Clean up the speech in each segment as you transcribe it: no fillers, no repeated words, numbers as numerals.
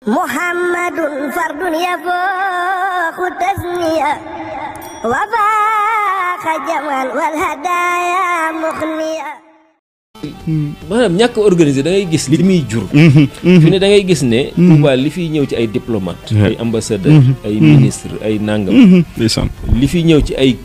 Muhammadun fardun yafooxu tasniya wa faaxa jaman wal hadaaya muxniya. maanaam ñàkk organisé da ngay gis li muy jur. fi ne da ngay gis ne. Touba li fiy ñëw ci ay diplomate. ay ambassadeur ay ministre ay nangam. li fiy ñëw ci ay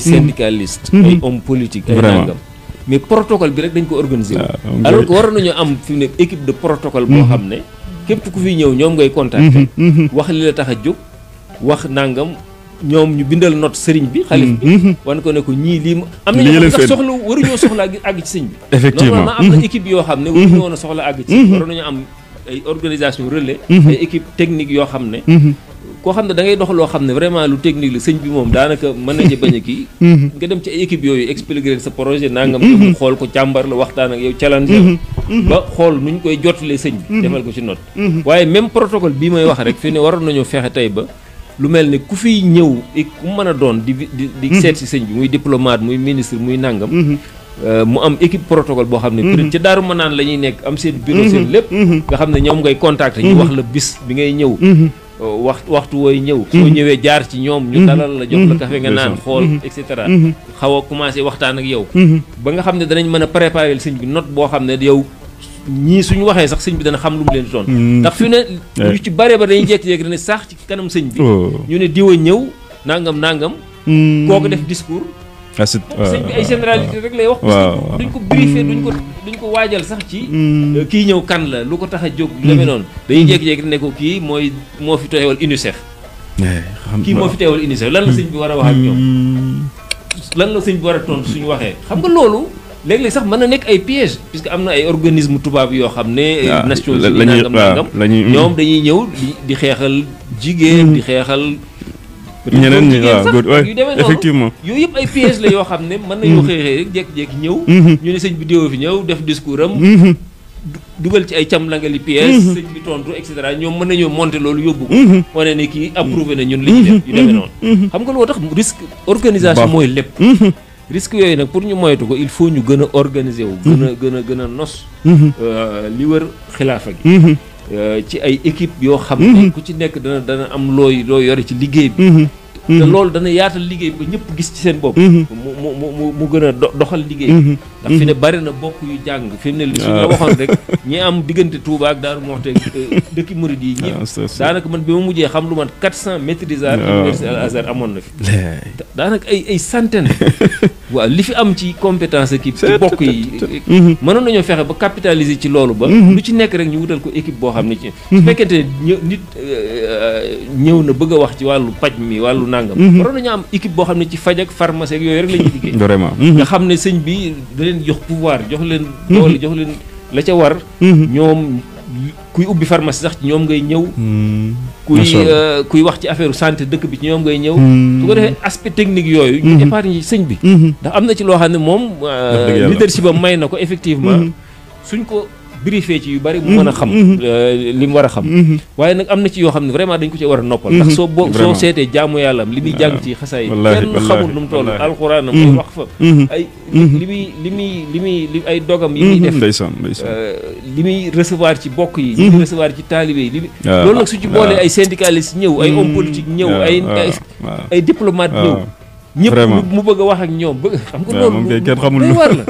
syndicaliste. ay homme politique ay nangam. mais protocole bi rek dañ ko organisé wu. alors que waroon nañoo am fi ne équipe de protocole boo xam ne. képp ku fi ñëw ñoom ngay contacter. wax li la tax a jóg wax nangam ñoom ñu bindal note sëriñ bi xalif bi. wan ko ne ko ñii lii am na ñoo sax soxla waruñoo soxla àgg ci sëñ bi. effectivement normalement am na équipe yoo xam ne waruñu woon a soxla àgg ci. waroon nañu am ay organisation relais. ay équipe technique yoo xam ne. koo xam ne da ngay dox loo xam ne vraiment lu technique la sëñ bi moom daanaka mën nañu bañ a kii. nga dem ci ay équipe yooyu expliquer leen sa projet nangam. mu xool ko càmbar la waxtaan ak yow challenge ba xool nuñ koy jottalee sëñ bi. defal ko ci note. waaye même protocole bii may wax rek fi ne waroon nañoo fexe tey ba lu mel ne ku fiy ñëw ku mën a doon di seet si sëñ bi muy diplomate muy ministre muy nangam. mu am équipe protocole boo xam ne peut être ca Daaru Manaan la ñuy nekk am seen bureau seen lépp. nga xam ne ñoom ngay contacter ñu wax la bis bi ngay ñëw. waxtu wooy ñëw soo ñëwee jaar ci ñoom ñu dalal la jox la café nga naan xool et cetera xaw a commencé waxtaan ak yow ba nga xam ne danañ mën a préparer sëñ bi note boo xam ne yow ñii suñu waxee sax sëñ bi dana xam lu mu leen doon ndax fi ne ñu ci bare ba dañuy jékki-jékki ne sax ci kanam sëñ bi ñu ne diwa ñëw nangam kooku def discours sëñ bi ay généralité rek lay wax parce que duñ ko briefer duñ ko waajal sax ci kii ñëw kan la lu ko tax a jóg demee noonu dañuy jékki-jékki ne ko kii moo fi teewal UNICEF kii moo fi teewal UNICEF lan la sëñ bi war a wax ak ñoom lan la sëñ bi war a tontu suñu waxee xam nga loolu léeg-léeg sax mën na nekk ay piège puisque am na ay organisme tubaab yoo xam ne Nations Unies nangam ñoom dañuy ñëw di xeexal jigéen di xeexal ñeneen ñi waaw góor yu demee effectivement noonu yooyu yëpp ay piège la yoo xam ne mën nañoo xëy rek jékki-jékki ñëw ñu ne sëñ bi déwoo fi ñëw def discours am dugal ci ay càmlangali piège sëñ bi tontu et cetera ñoom mën nañoo monter loolu yóbbu ko wane ne kii approuvé na ñun li ñu def yu demee noonu xam nga loo tax risque organisation mooy lépp risque yooyu nag pour ñu moytu ko il faut ñu gën a organiser wu gën a nos li wër xilaafa gi ci ay équipe yoo xam ne ku ci nekk dana am looy yore ci liggéey bi te loolu dana yaatal liggéey ba ñëpp gis ci seen bopp mu gën a doxal liggéey bi ndax fi ne bari na bokk yu jàng fi mu ne li suñu la waxoon rek ñi am diggante Touba ak Daaru Muxti dëkki murid yi ñëpp daanaka man bi ma mujjee xam lu man 400 maîtrisards université Al Azhar amoon na fi daanaka ay centaine waaw li fi am ci compétence équipe ci bokk yi mënoon nañoo fexe ba capitaliser ci loolu ba lu ci nekk rek ñu wutal ko équipe boo xam ne ci su fekkente nit ñëw na bëgg a wax ci wàllu paj mi wàllu nangam waroon nañu am équipe boo xam ne ci faj ak pharmacie ak yooyu rek la ñuy liggéey vraiment nga xam ne sëñ bi da leen jox pouvoir jox leen doole jox leen la ca war ñoom kuy ubbi pharmacie sax ci ñoom ngay ñëw kuy wax ci affaire santé dëkk bi ci ñoom ngay ñëw su ko defee aspect technique yooyu ñu épargne sëñ bi ndax am na ci loo xam ne moom leadership am may na ko effectivement suñ ko briefé ci yu bari mu mën a xam li mu war a xam waaye nag am na ci yoo xam ne vraiment dañ ko ci war a noppal ndax soo seetee jaamu yàlla am li muy jàng ci xasaay kenn xamul nu mu toll alxuraan am ay wax fa ay li muy ay dogam yi muy def li muy recevoir ci bokk yi li muy recevoir ci taalibe yi loolu nag su ci boolee ay syndicalistes ñëw ay homme politique ñëw ay diplomate ñëw ñëpp mu bëgg a wax ak ñoom bëgg xam nga loolu day war la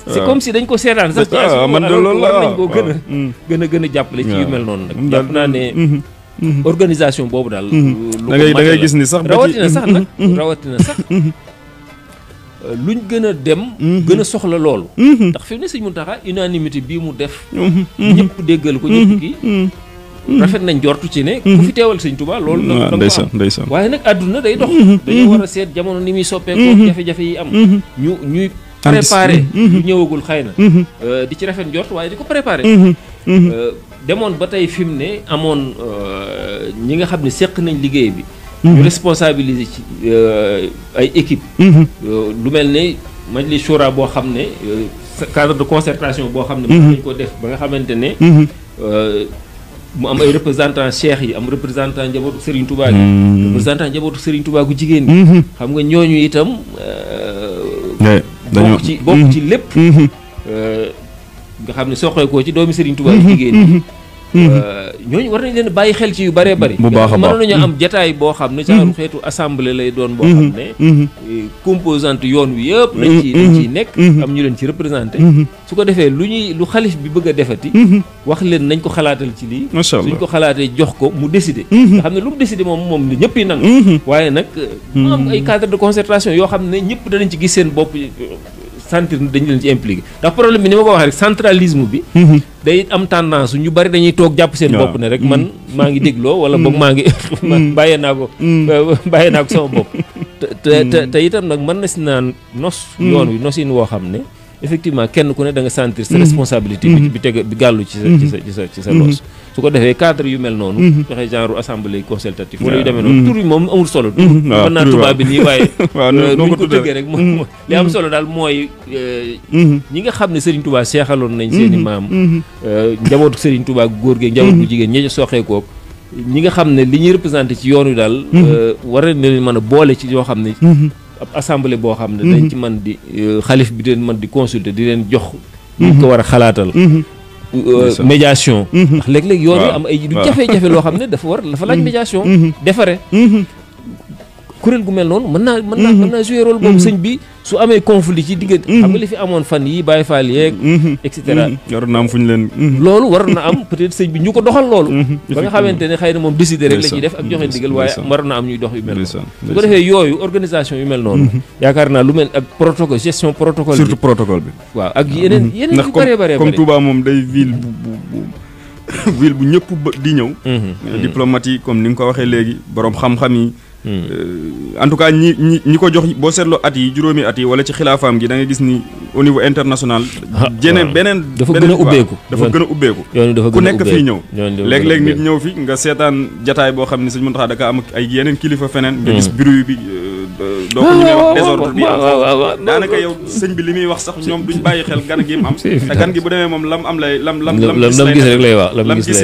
c'est comme si dañ ko seetaan sax ci man de loolu la nañ koo gën a jàppale ci yu mel noonu nag jàpp naa ne organisation boobu daal da ngay gis ni sax rawatina sax luñ gën a dem gën a soxla loolu ndax fi mu ne sëñ Mountakha unanimité bii mu def ñëpp déggal ko ñëpp kii rafet nañ jortu ci ne ku fi teewal sëñ Touba loolu ndeysaan waaye nag àdduna day dox dañoo war a seet jamono ni muy soppeekoo jafe-jafe yi am ñuy préparé lu ñëwagul xëy na di ci rafet njort waaye di ko préparé demoon ba tey fi mu ne amoon ñi nga xam ne seq nañ liggéey bi ñu responsabiliser ci ay équipe lu mel ne majlis shura boo xam ne cadre de concertation boo xam ne mën nañ ko def ba nga xamante ne mu am ay représentant Cheikh yi am représentant njabootu Serigne Touba gi représentant njabootu Serigne Touba gu jigéen gi xam nga ñooñu itam bokk ci lépp nga xam ne soxee koo ci doomi Serigne Touba jigéen ñi ñooñu war nañ leen bàyyi xel ci yu bëree bëri. bu baax a baax mënoon nañu am jataay boo xam ne genre xeetu assemblée lay doon boo xam ne composante yoon wi yëpp dañ ciy nekk am ñu leen ci représenté su ko defee lu xalif bi bëgg a defati wax leen nañ ko xalaatal ci lii suñ ko xalaatee jox ko mu décider nga xam ne lu mu décider moom li ñëpp yi nangu waaye nag mu am ay cadre de concertation yoo xam ne ñëpp danañ ci gis seen bopp sentir dañu leen ci impliqué ndax problème bi ni ma ko waxee rek centralisme bi day am tendance ñu bari dañuy toog jàpp seen bopp ne rek man maa ngi dégloo wala boog maa ngi bàyyee naa ko sama bopp te itam nag mën na si naan nos yoon wi nosin woo xam ne effectivement kenn ku ne da nga sentir sa responsabilité bi gàllu ci sa loos su ko defee cadre yu mel noonu joxe genre assemblée consultative wala yu demee noonu tur bi moom amul solo mën naa tubaab bi nii waaye nuñ ko tëggee rek moom li am solo daal mooy ñi nga xam ne Serigne Touba seexaloon nañ seen i maam njabootu Serigne Touba góor gi njaboot bu jigéen ñi soxee kook ñi nga xam ne li ñuy représenté ci yoon wi daal war nañ leen mën a boole ci yoo xam ne ab assemblée boo xam ne dañ ci mën di xalif bi leen mën di consulter di leen jox ñu ko war a xalaatal médiation ndax léeg-léeg yoon wi am ay du jafe-jafe loo xam ne dafa laaj médiation defare kuréel gu mel noonu mën naa jouer rôle boobu sëñ bi su amee conflit ci diggante xam nga li fi amoon fan yi Baye Fall yeeg et cetera waroon na am fu ñu leen loolu waroon na am peut-être sëñ bi ñu ko doxal loolu ba nga xamante ne xëy na moom décider rek la ciy def ak joxe ndigal waaye waroon na am ñuy dox yu mel noonu su ko defee yooyu organisation yu mel noonu yaakaar naa lu mel ak protocole gestion protocole surtout protocole bi waaw ak yeneen yu bëree bëree comme Touba moom day ville bu ñëpp di ñëw diplomate yi comme ni nga ko waxee léegi borom xam-xam yi en tout cas ñi ko jox boo seetloo at yi juróomi at yi wala ci xilaafaam gi da nga gis ni au niveau international beneen dafa gën a ubbeeku ku nekk fii ñëw léeg-léeg nit ñëw fi nga seetaan jataay boo xam ne Sëñ Mountakha da ka am ay yeneen kilifa feneen nga gis bruit bi doo ko ñu may wax désordre bi am daanaka yow sëñ bi li muy wax sax ñoom duñ bàyyi xel gan gi mu am te gan gi bu demee moom lam am lay lam gis rek lay wax lam gis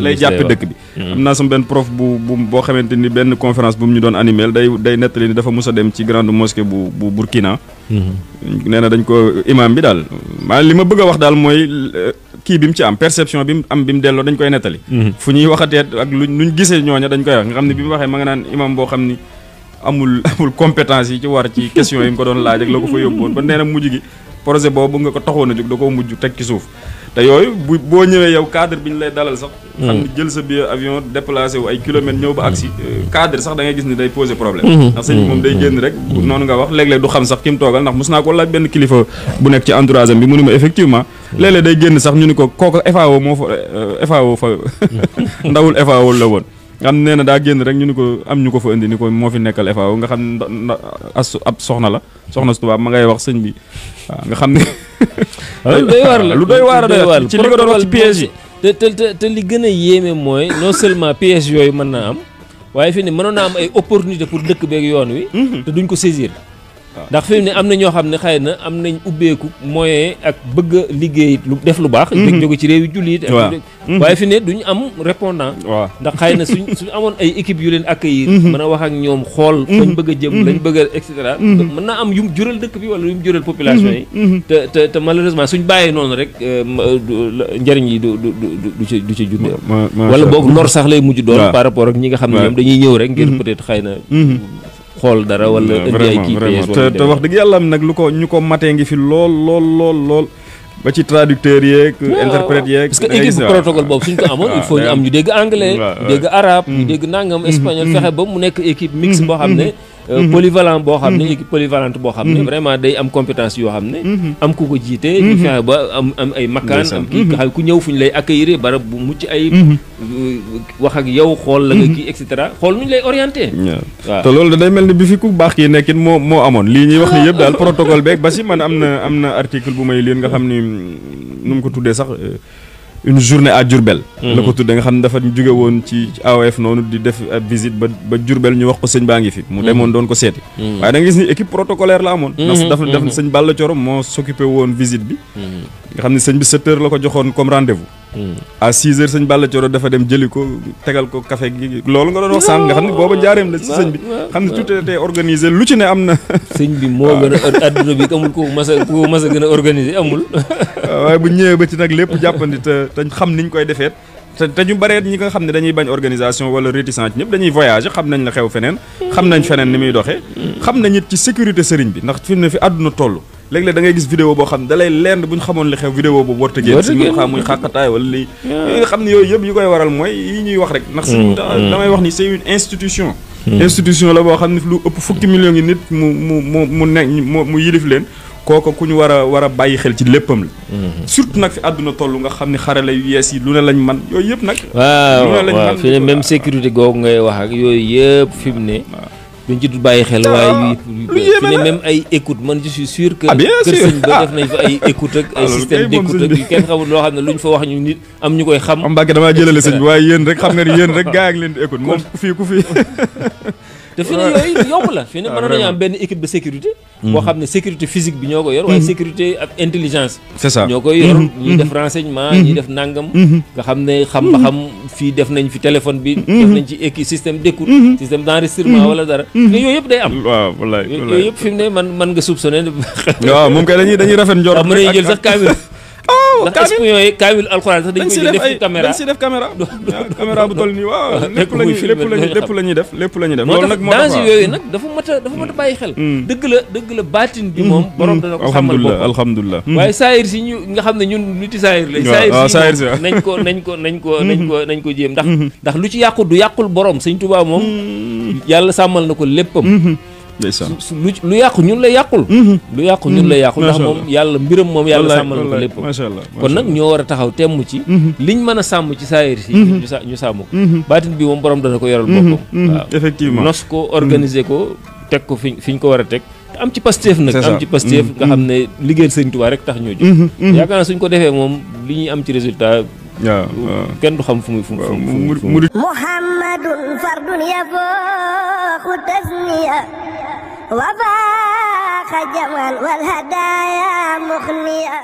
lay jàppe dëkk bi am naa sama benn prof boo xamante ni benn conférence bu mu ñu doon animé day nettali ni dafa mus a dem ci grande mosquée bu Burkina nee na dañ ko imam bi daal maanaam li ma bëgg a wax daal mooy kii bi mu ci am perception bi mu am bi mu delloo dañ koy nettali fu ñuy waxatee ak luñ gisee ñooña dañ koy wax nga xam ne bi mu waxee ma nga naan imam boo xam ni amul compétence yi ci war ci question yi mu ko doon laaj ak la ko fa yóbbuwoon ba nee na mujj gi projet boobu nga ko taxoon a jóg da koo mujj teg ci suuf te yooyu boo ñëwee yow cadre bi ñu lay dalal sax xam ne jël sa billet avion déplacé wu ay kilomètres ñëw ba agsi cadre sax da ngay gis ni day poser problème ndax sëñ bi moom day génn rek noonu nga wax léeg-léeg du xam sax ki mu toogal ndax mos naa ko laaj benn kilifa bu nekk ci entourage am bi mu ni ma effectivement léeg-léeg day génn sax ñu ni ko kooku FAO moo fa FAO fa ndawul FAO la woon nga xam nee na daa génn rek ñu ni ko am ñu ko fa indi ni ko moo fi nekkal FAO nga xam ne ab soxna la soxna su tubaab ma ngay wax sëñ bi waaw nga xam ne lu doy waar la ci li nga doon wax ci piège yi te li gën a yéeme mooy non seulement piège yooyu mën naa am waaye fi ne mënoon naa am ay opportunité pour dëkk beeg yoon wi te duñ ko saisir ndax fi mu ne am na ñoo xam ne xëy na am nañ ubbeeku moyen ak bëgg a liggéey lu def lu baax dëgg jóge ci réew yi jullit waaye fi ne duñ am répondant ndax xëy na suñ amoon ay équipe yu leen accueillir mën a wax ak ñoom xool fañ bëgg a jëm lañ bëgg a et cetera mën naa am yum jural dëkk bi wala yum jural population yi te malheureusement suñ bàyyee noonu rek njëriñ yi du ci junde wala boog lor sax lay mujj doon par rapport ak ñi nga xam ne ñoom dañuy ñëw rek ngir peut-être xëy na xool dara wala indi ay kii te wax dëgg yàlla am nag ñu ko matee ngi fi lool ba ci traducteur yeeg interprète yeeg parce que équipe protocole boobu suñ ko amoon il faut ñu am ñu dégg anglais ñu dégg arabe ñu dégg nangam espagnol fexe ba mu nekk équipe mixte boo xam ne polyvalent boo xam ne équipe polyvalente boo xam ne vraiment day am compétence yoo xam ne am ku ko jiite ñu fexe ba am ay makkaan am kii nga xam ku ñëw fu ñu lay accueillir barab bu mucc ay wax ak yow xool la nga kii et cetera xool nu ñu lay orienté waaw te loolu day mel ni bi fi ku baax kii nekkit moo amoon lii ñuy wax ni yëpp daal protocole beeg ba si man am na article bu may leen nga xam ni nu mu ko tuddee sax une journée à Diourbel la ko tuddee nga xam ne dafa jóge woon ci AOF noonu di def visite ba Diourbel ñu wax ko sëñ baa ngi fi mu demoon doon ko seeti waaye da nga gis ni équipe protocolaire la amoon ndax dafa def sëñ Balla Thioro moo s'occupé woon visite bi nga xam ne sëñ bi 7 heures la ko joxoon comme rendez-vous à 6 heures sëñ Balla Thioro dafa dem jëli ko tegal ko café gi loolu nga doon wax sànq nga xam ne booba jaareem la si sëñ bi xam ne tout était organisé lu ci ne am na sëñ bi moo gën a adduna bi amul ku mas a gën a organisé amul waaye bu ñëwee ba ci nag lépp jàppandi te xam niñ koy defeet te ñu bare ñi nga xam ne dañuy bañ organisation wala réticence ñëpp dañuy voyager xam nañ la xew feneen xam nañ feneen ni muy doxee xam nañ it ci sécurité sëriñ bi ndax fi mu ne fi àdduna toll léeg-léeg da ngay gis vidéo boo xam ne da lay leer bu ñu xamoon li xew vidéo boobu warta génn si mu xam muy xàqataay wala lii nga xam ne yooyu yëpp yi koy waral mooy yi ñuy wax rek ndax damay wax ni c'est une institution la boo xam ne lu ëpp fukki millions yi nit mu yilif leen kooku ku ñu war a bàyyi xel ci léppam la surtout nag fi àdduna toll nga xam ne xarala yu yees yi lu ne lañ man yooyu yëpp nag waaw fi ne même sécurité googu ngay wax ak yooyu yëpp fi mu ne duñ ci du bàyyi xel waaye fi ne même ay écoute man je suis sûr que kër sëñ ba def nañ fa ay écoute ak ay système d'écoute ak yu kenn xamul loo xam ne lu ñu fa wax ñu nit am ñu koy xam Mbacke damaa jëlale sëñ bi waaye yéen rek xam nga ni yéen rek gaa ngi leen di écoute moom ku fi te fi ne yooyu yomb la fi ne mënoon nañu am benn équipe de sécurité boo xam ne sécurité physique bi ñoo ko yor waaye sécurité ak intelligence c'est ça ñoo koy yor ñuy def renseignement ñuy def nangam nga xam ne xam ba xam fii def nañ fi téléphone bi def nañ ci équipe système d'écoute système d'enregistrement wala dara mais yooyu yëpp day am waaw wallaay yooyu yëpp fi mu ne man nga soupçonné waaw moom kay dañuy rafet njort mën nañu jël sax kaamil ndax espion yi kaamil alxuraan sax dañ koy def ci caméra dañ si def caméra bu toll nii waaw lépp la ñuy def loolu nag moo tax danger yooyu nag dafa mat a bàyyi xel dëgg la baatin bi moom borom dana ko xamal boppam alhamdulilah waaye saayir si ñu nga xam ne ñun niti saayir lañ saayir si nañ ko jéem ndax lu ci yàqu du yàqul borom Sëñ Touba moom yàlla sàmmal na ko léppam lu yàqu ñun la yàqul lu yàqu ñun la yàqul ndax moom yàlla mbiram moom yàlla sàmmal na ko lépp kon nag ñoo war a taxaw temm ci liñ mën a sàmm ci saayir si ñu sàmm ko baatin bi moom borom dana ko yoral boppam waaw effectivement nos ko organiser ko teg ko fi ñu ko war a teg am ci Pastef nag am ci Pastef nga xam ne liggéeyal Sëriñ Tuubaa rek tax ñoo jóg yaakaar naa suñ ko defee moom li ñuy am ci résultat kenn du xam fu muy Muhammadun fardun yafooxu tasniya wa faaxa jamal wal hadaaya muxniya